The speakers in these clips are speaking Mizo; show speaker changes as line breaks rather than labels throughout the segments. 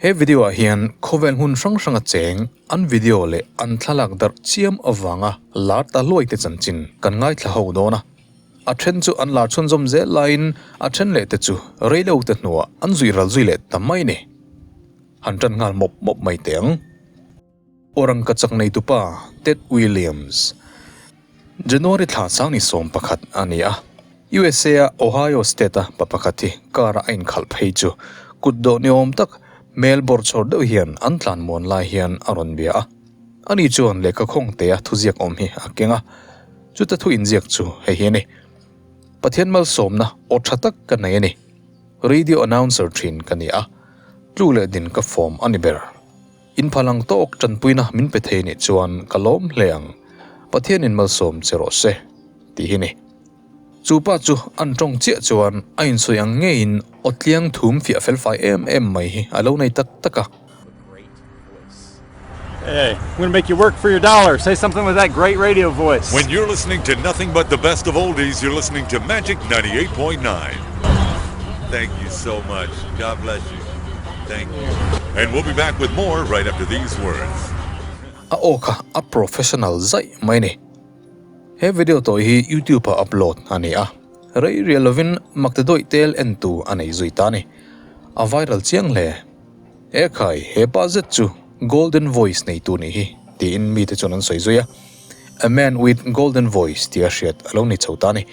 He video ah hian khawvel hmun hrang hranga cheng an video leh an thlalak darh chiam avanga lar ta hluai te chanchin kan ngaithla ho dawn a. A then chu an lar chhunzawm zel laiin a then leh te chu reilo te hnuah an zui ral zui leh ta mai ni. Han tan nghal mawp mawp mai teh ang. Orang ka chak nei tupa Ted Williams. January thla sang ni 11 a ni a. USA a Ohio State a pa pakhat hi car a a inkhalh phei chu kut dawh ni awm tak hmel bawrh chhawr deuh hian an tlan muan lai hian a rawn bia a. Ani chuan lehkha khawng te a thuziak awm hi a keng a. Chuta thu inziak chu hei hi a ni. Pathian malsawmna aw tha tak ka nei a ni. Radio announcer thin ka ni a. Tlu leh din ka form a ni ber. In phalang tawk tanpuina min pe thei nih chuan ka lawm hle ang. Pathianin malsawm che rawh se, tih hi ni. Chu pa chu an tawng chiah chuan a insawi ang ngeiin aw tliang thum fiah felfai em em mai hi a lo nei tak tak a.
Hey, I'm gonna make you work for your dollar. Say something with that great radio voice.
When you're listening to nothing but the best of oldies, you're listening to Magic 98.9. Thank you so much. God bless you. Thank you. And we'll be back with more right after these words.
A aw kha a professional zaih mai ni. He video tawh hi YouTube ah upload a ni a, rei rial lovin makte dawih tel entu a nei zui ta a ni. A viral chiang hle. Ekhai, he pa zet chu golden voice neitu nih hi tiin mite chuan an sawi zui a. A man with golden voice tia hriat a lo ni chho ta a ni.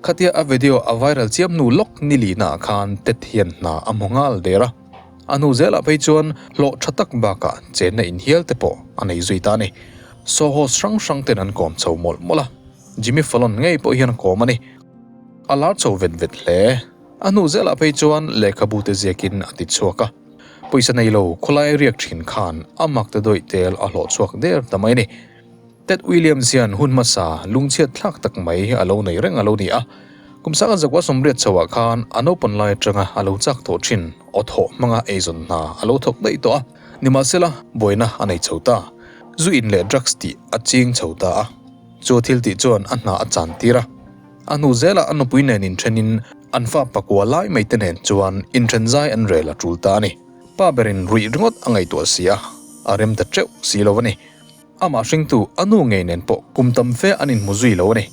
Khatia a video a viral chiam hnu lawk ni lihna ah khan Ted hian hna a hmu nghal der a. A hnu zelah phei chuan hlawh tha tak bakah chenna inhial te pawh a nei zui ta a ni. Show host hrang hrang ten an kawm chho mawlh mawlh a. Jimmy Fallon ngei pawh hian a kawm a ni. A lar chho vet vet hle. A hnu zelah phei chuan lehkhabu te ziakin a ti chhuak a. Pawisa nei lo khawlai riak thin khan a mak ta dawih tel a hlawh chhuak der ta mai a ni. Ted Williams hian hun hmasa lungchhiat thlak tak mai a lo nei reng a lo ni a. Kum sanga zakua sawmriat chhoah khan a naupan lai atanga a lo chak tawh thin aw thawh hmanga eizawn hna a lo thawk daih tawh a. Nimahsela, buaina a nei chho ta. Zu in leh drugs tih a ching chho ta a. Chu thil tih chuan a hna a chan tir a. A hnu zelah a nupui nen inthenin an fa pakua lai mai te nen chuan inthen zai an rel a tul ta a ni. Pa berin ruih ringawt a ngaihtuah si a, a rem ta teuh si lo a ni. Amah hringtu a nu ngei nen pawh kum tam fe an inhmu zui lo a ni.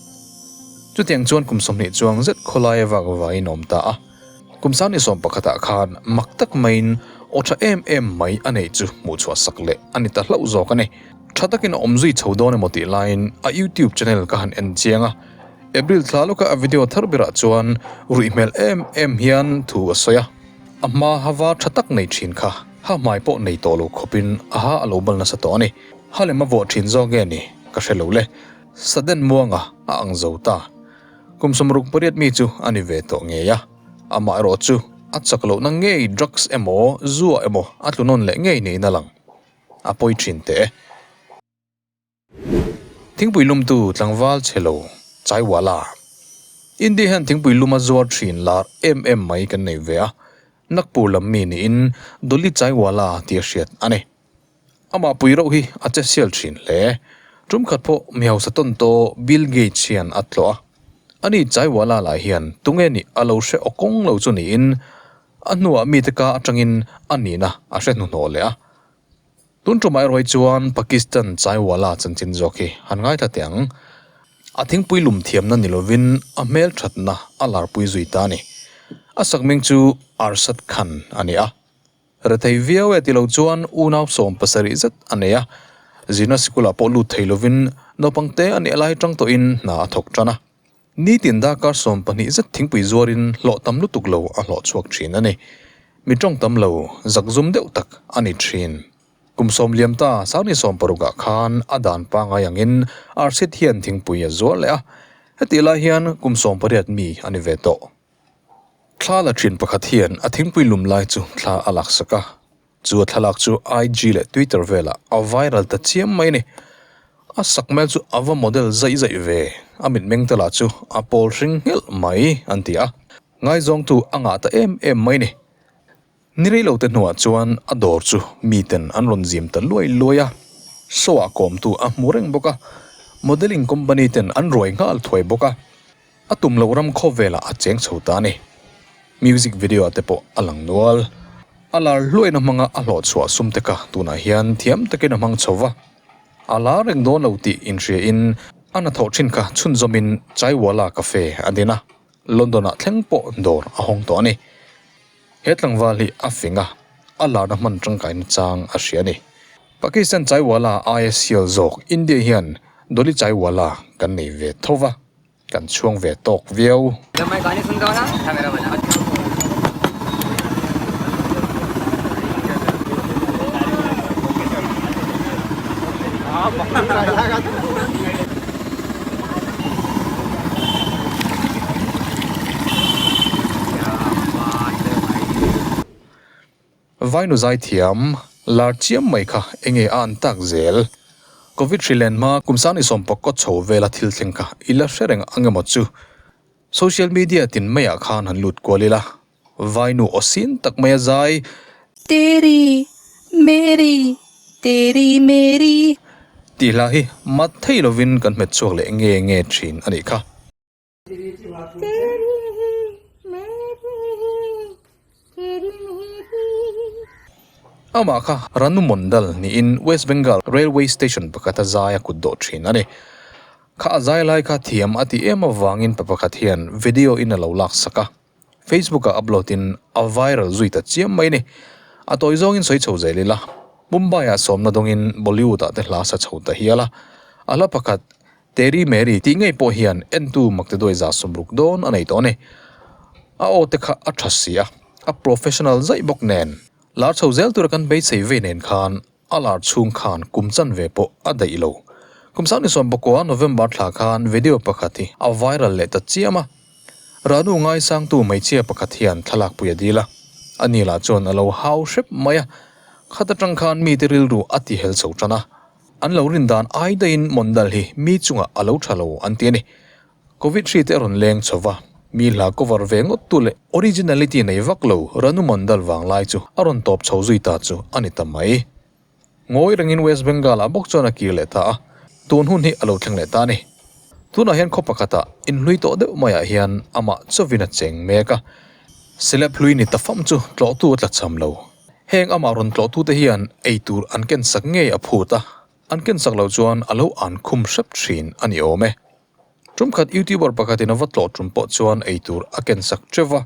Chutiang chuan kum 20 chuang zet khawlaia vak vaiin a awm ta a. Kum sang ni 11 ah khan mak tak maiin aw tha em em mai a neih chu hmuh chhuah sak leh a ni ta hlauh zawk a ni. Tha takin a awm zui chho dawn emaw tih laiin a YouTube channel ka han en chiang a. April thla lawka a video thar berah chuan ruih hmel em em hian thu a sawi a. A hma ha var tha tak nei thin kha ha hmai pawh nei tawh lo khawpin a ha a lo bal nasa tawh a ni. Ha lem a vuah thin zawk nge ni ka hre lo le. Sudden muanga a ang zo ta. Kum 68 mi chu a ni ve tawh ngei a. Amaherawh chu a chak lohna ngei drugs emaw zua emaw a tlu nawn leh ngei niin a lang. A pawi thin teh e. Thingpui lumtu tlangval chhe lo Chaiwala. India hian thingpui luma zuar thin lar em em mai kan nei ve a, Nagpur lam mi niin Dolly Chaiwala tia hriat a ni. Amah pui reuh hi a che sial thin hle. Tum khat pawh mi hausa tawn tawh Bill Gates hian a tlawh a. Ani Chaiwala lah hian tunge nih a lo hre awkawng lo chu niin a hnuah mite ka atangin a nihna a hre hnuhnawh leh a. Tun tumah erawh hi chuan Pakistan Chaiwala chanchin zawk hi han ngaithla teh ang. A thingpui lum thiamna ni lovin a hmel thatna a larpui zui ta a ni. A sakming chu Arshad Khan a ni a. Rethei viau e ti lo chuan unau 70 zet a nei a. Zirna sikulah pawh lut thei lovin naupang te a nih lai tang tawhin hna a thawk tan a. Nitin darkar 12 zet thingpui zuarin hlawh tam lutuk lo a hlawh chhuak thin a ni. Mi tawng tam lo, zakzum deuh tak a ni thin. Kum 10 liam ta sangni 60 ah khan a dan pangai angin Arshid hian thingpui a zuar leh a. Hetih lai hian kum 18 mi a ni ve tawh. Thla la thin pakhat hian a thingpui lum lai chu thla a laksak a. Chu a thlalak chu IG leh Twitter velah a viral ta chiam mai a ni. A sakmel chu a va model zaih zaih ve, a mitmeng te lah chu a pawl hring nghelh mai an ti a. Ngaizawngtu a ngah ta em em mai a ni. Ni rei lo te hnuah chuan a dawr chu miten an rawn zim ta luai luai a, show ah kawmtu a hmu reng bawk a, modelling company ten an ruai nghal thuai bawk a. A tum loh ram khawvelah a cheng chho ta a ni. Music video ah te pawh a lang nual. A lar hluaina hmanga a hlawh chhuah sum te kha tunah hian thiam takin a hmang chho va. A lar reng dawn lo tih inhriain a hnathawh thin kha chhunzawmin Chaiwala Cafe a din a, London-ah thleng pawh dawr a hawng tawh a ni. He tlangval hi a fing a, a larna hman tangkaina chang a hria a ni. Pakistan Chaiwala aia sial zawk India hian Dolly Chaiwala kan nei ve tho va, kan chhuang ve tawk viau. Vainu zaithiam lar chiam mai kha enge a an tak zel? Covid hri len hma kum sang ni sawmpakkaw chho vela thil thleng kha i la hre reng ang emaw chu? Social media tin maiah khan han lut kual ila, Vainu aw sin tak mai a zai.
Teri Meri Teri Meri.
Tih hla hi mat thei lovin kan hmet chhuak leh nge nge thin a nih kha. Amah kha Ranu Mondal niin West Bengal Railway Station pakhata zai a kut dawh thin a ni. Kha a zai lai kha thiam a tih em avangin pa pakhat hian video in a lo lak sak a, Facebook ah upload in a viral zui ta chiam mai a ni. A tawi zawngin sawi chho zel ila, Mumbai ah sawmna dawngin Bollywood ah te hla sa chho ta hial a, a hla pakhat Teri Meri tih ngei pawh hian entu makte duai za sawmruk dawn a nei tawh a ni. A aw te kha a tha si a, a professional zaih bawk nen. Lar chho zel tura kan beisei vei nen khan a lar chhung khan kum chanve pawh a daih lo. Kum sang ni sawm pakua November thla khan video pakhat hi a viral leh ta chiam a. Ranu ngaisangtu hmeichhia pakhat hian thlalak pui a dil a, ani lah chuan a lo hau hrep mai a. Khat atang khan mite rilru a ti hel chho tan a. An lo rin dan ai daihin Mondal hi mi chungah a lo tha lo an ti a ni. Covid hri te a rawn leng chho va, mi hla cover ve ngawt tu leh originality nei vak lo Ranu Mondal vang lai chu a rawn tawp chho zui ta chu a ni ta mai. Ngawi rengin West Bengal ah bawk chuan a kir leh ta a, tun hun hi a lo thleng leh ta a ni. Tunah hian khaw pakhatah inhlui tawh deuh maiah hian amah chawin a cheng mek a, celeb hlui ni ta fam chu tlawhtu a tlachham lo. Heng amah rawn tlawhtute hian ei tur an ken sak ngei a phut a, an ken sak loh chuan a lo an khum hrep thin a ni awm e. Tum khat YouTuber pakhatin a va tlawh tum pawh chuan ei tur a ken sak teuh va,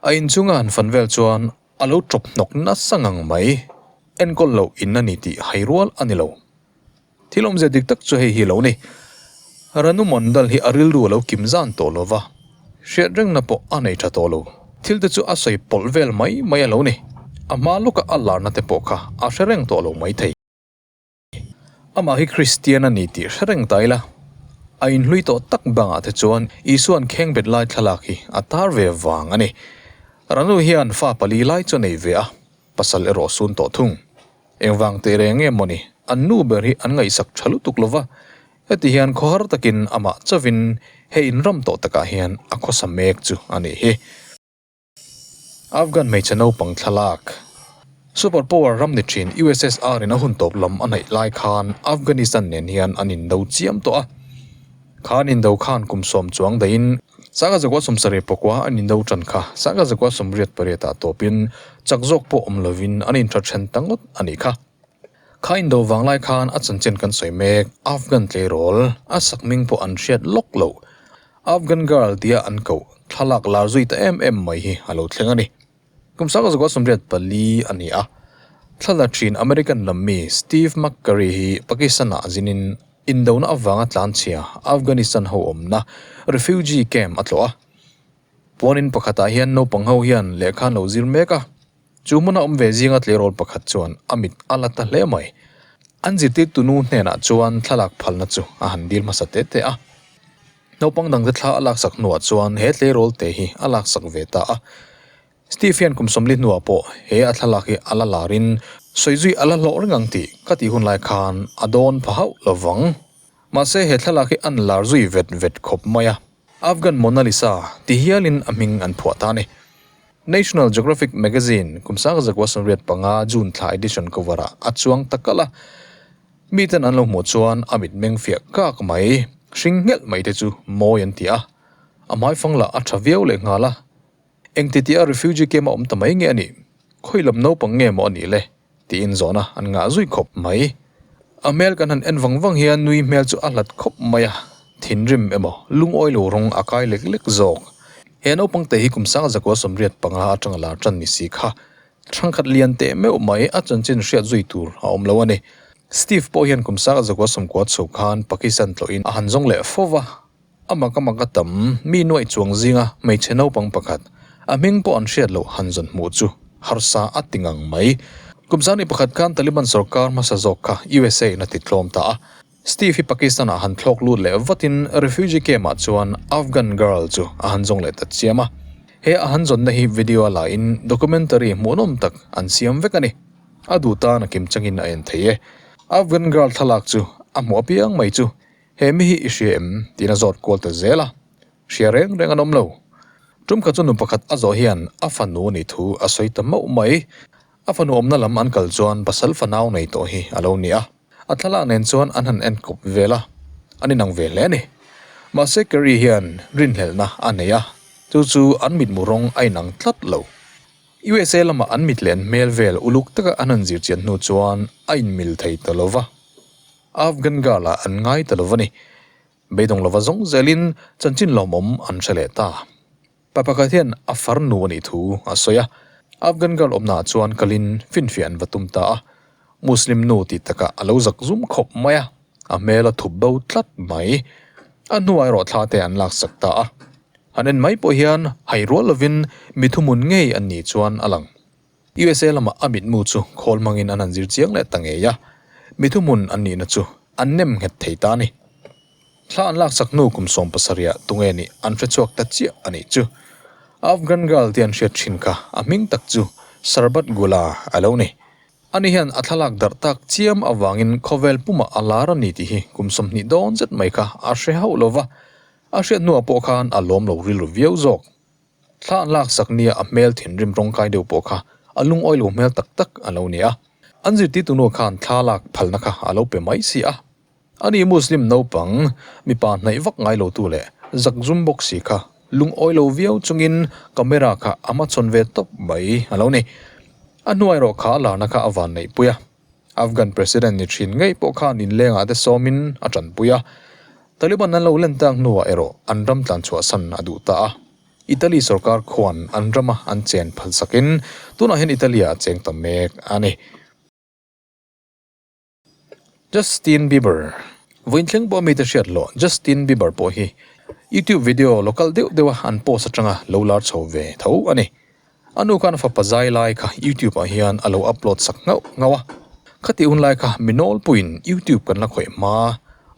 a inchunga han fan vel chuan a lo tawp hnawk nasa ngang mai. Enkawl loh in a ni tih hai rual a ni lo. Thil awmzia dik tak chu hei hi lo ni. Ranu Mondal hi a rilru a lo kim zan tawh lo va, hriat rengna pawh a nei tha tawh lo. Thil te chu a sawi pawlh vel mai mai a lo ni. A hma lawka a larna te pawh kha a hre reng tawh lo mai thei. Amah hi Kristian a ni tih hre reng ta ila, a inhlui tawh tak bangah te chuan Isua'n khengbet lai thlalak hi a tar ve vang a ni. Ranu hian fa pali lai chu a nei ve a, pasal erawh sun tawh thung. Engvang teh reng nge mawni, an nu ber hi an ngaihsak tha lutuk lo va, heti hian khawhar takin amah chauhin he inram tawh takah hian a khawsa mek chu a nih hi. Afghan hmeichhe naupang thlalak, Super power ram ni thin USSR in a hun tawp lam a hnaih lai khan Afghanistan nen hian an indo chiam tawh a. Khan indo khan kum sawm chuang daihin Sangha zakua sawmsarih pakua an indo tan kha Sangha zakua sawmriat pariatah tawpin chak zawk pawh awm lovin an intha then ta ngawt a nih kha. Kha indo vanglai khan a chanchin kan sawi mek Afghan tleirawl a sakhming pawh an hriat lawk loh Afghan girl tia an koh thlalak lar zui ta em em mai hi a lo thleng a ni. Kum sangha zakua 84 a ni a, thla la thin American lam mi Steve McCurry hi Pakistan-ah zinin indona avanga tlanchhia Afghanistan ho awmna refugee camp a tlawh a. Puanin pakhatah hian naupang ho hian lehkha an lo zir mek a, chu hmuna awm ve zinga tleirawl pakhat chuan a mit a la ta hle mai. An zirtirtu nu hnenah chuan thlalak phalna chu a han dil hmasa te te a. Naupang dangte thla a laksak hnuah chuan he tleirawl te hi a laksak ve ta a. Steve hian kum sawmli hnuah pawh he a thlalak hi a la larin sawizui a la hlawh reng ang tih ka tih hun lai khan a dawn pha hauh lo vang. Mahse he thlalak hi an lar zui vet vet khawp mai a. Afghan Mona Lisa ti hialin a hming an phuah ta a ni. National Geographic Magazine kum sanga zakua 85 June thla edition cover ah a chuang ta kalh a. Miten an lo hmuh chuan a mitmeng fiah kak mai, hring nghelh mai te chu mawi an ti a. A hmaifang lah a tha viau leh nghal a. Engti tia refugee camp a awm ta mai nge a nih? Khawi lam naupang nge maw a nih le? tiin zawhna an ngah zui khawp mai. A hmel kan han en vang vang hian nui hmel chu a hlat khawp mai a, thinrim emaw lungawi lo rawng a kai lek lek zawk. He naupang te hi kum sang zakua 85 atanga lar tan ni si kha thangkhat lian teh meuh mai a chanchin hriat zui tur a awm lo a ni. Steve pawh hian kum sang zakua 90 chho khan Pakistan tlawhin a han zawng leh fo va, a mak a mak a tam mi nuaih chuang zinga hmeichhe naupang pakhat a hming pawh an hriat loh han zawn hmuh chu harsa a ti ngang mai. Kum sang ni pakhat khan Taliban sorkar hmasa zawk kha USA in a ti tlawm ta a, Steve hi Pakistan ah han thlawk lut leh vatin refugee camp ah chuan Afghan girl chu a han zawng leh ta chiam a. He a han zawnna hi video a la in documentary hmuhnawm tak an siam vek a ni. A duh tan a kim changin a en thei e. Afghan girl thlalak chu a hmuh apiang mai chu he mi hi i hria em tiin a zawt kual ta zel a. Hria reng reng an awm lo. Tum khat chu nu pakhat a zawh hian a fanu ni thu a sawi ta mauh mai. A fanu awmna lam an kal chuan pasal fanau nei tawh hi a lo ni a. A thlalak nen chuan an han en kawp vel a, an inang ve hle a ni. Mahse Kerry hian rinhlelhna a nei a, chu chu an mitmu rawng a inang tlat lo. USA lama an mit leh an hmel vel uluk taka an han zirchian hnu chuan a inmil thei ta lo va. Afghan girl ah an ngai ta lo va ni. Beidawng lova zawng zelin chanchin lawmawm an hre leh ta. Pa pakhat hian a farnu a nih thu a sawi a, Afghan girl awmnaah chuan kalin finfiah an va tum ta a, Muslim nu tih takah a lo zak zum khawp mai a, a hmel a thup bo tlat mai. A hnuah erawh thla te an laksak ta a, han en mai pawh hian hai rual lovin mi thuhmun ngei an nih chuan a lang. USA lamah a mitmu chu khawl hmangin an han zir chiang leh ta ngei a, mi thuhmun an nihna chu an nem nghet thei ta a ni. Thla an laksak hnu kum 70 ah tunge nih an hre chhuak ta chiah a nih chu. Afghan girl te an hriat thin kha a hming tak chu Sarbat Gula a lo ni. Ani hian a thlalak darh tak chiam avangin khawvel pumah a lar a ni tih hi kum 20 dawn zet mai kha a hre hauh lo va, a hriat hnuah pawh khan a lawm lo rilru viau zawk. Thla an laksak nia a hmel thinrim rawngkai deuh pawh kha a lungawi lo hmel tak tak a lo ni a. An zirtirtu nu khan thla lak phalna kha a lo pe mai si a. Ani Muslim naupang, mipa hnaih vak ngai lo tu leh zak zum bawk si kha lungawi lo viau chungin camera kha a hmachhawn ve tawp mai a lo ni. A hnuai erawh kha a larna kha a van neih pui a. Afghan President ni thin ngei pawh khan inlengah te sawmin a tanpui a. Taliban an lo len tak hnuah erawh an ram tlan chhuahsan a duh ta a. Italy sorkar khuan an rama an chen phalsakin tunah hian Italy-ah a cheng ta mek a ni. Justin Bieber Vawiin thleng pawh mite hriat loh Justin Bieber pawh hi YouTube video local deuh deuha an post atanga lo lar chho ve tho a ni. A nu khan a fapa zai lai kha YouTube ah hian a lo upload sak nghauh nghauh a. Khati hun lai kha mi nawlpuiin YouTube kan la khawih hma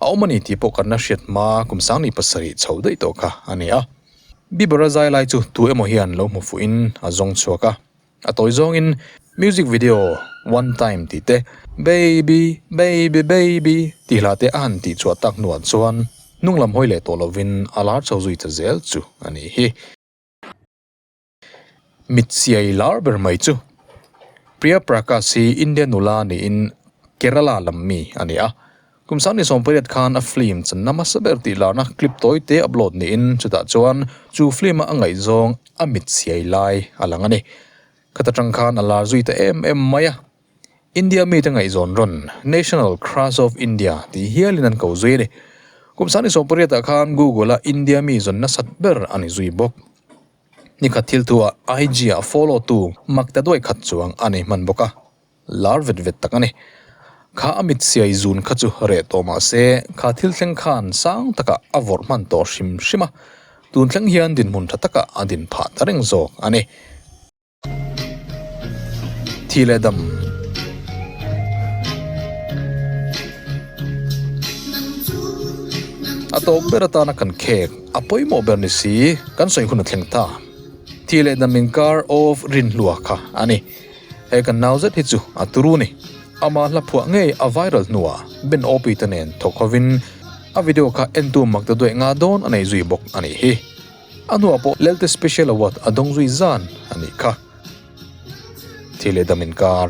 a awm a ni tih pawh kan la hriat hma kum 17 chho daih tawh kha a ni a. Bieber a zai lai chu tu emaw hian lo hmu fuhin a zawng chhuak a. A tawi zawngin music video one time tih te, baby baby baby tih hla te a han tih chhuah tak hnuah chuan hnung lam hawi leh tawh lovin a lar chho zui ta zel chu a nih hi. Mit siai lar ber mai chu Priya Prakash hi India nula niin Kerala lam mi a ni a. Kum 28 khan a film channa hmasa ber tih larna clip tawi te upload niin chutah chuan chu film a a ngaihzawng a mit siai lai a lang a ni. Khat atang khan a lar zui ta em em mai a. India mite ngaihzawn rawn National Crush of India tih hialin an ko zui a ni. Kum 28 ah khan Google a India mi zawn nasat ber a ni zui bawk. Nikhat thil thu ah IG ah follow tu mak ta duai khat chuang a nei hman bawk a. Lar vet vet tak a ni. Kha a mit siai zun kha chu reh tawh mah se, kha thil thleng khan sang takah a vawrh hman tawh hrim hrim a, tun thleng hian dinhmun tha takah a din phah ta reng zawk a ni. Thi leh dam. A tawp ber atana kan khek a pawimawh ber ni si, kan sawi hun a thleng ta. Thi leh dam inkar of rinhlua kha a ni. He kan nau zet hi chu a turu ni. Ama hla phuah ngei a viral hnuah Ben Opie te nen thawk hovin a video kha entu mak ta duai nga dawn a nei zui bawk a nih hi. A hnuah pawh Lelte Special Award a dawng zui zan a nih kha. Thi leh dam inkar.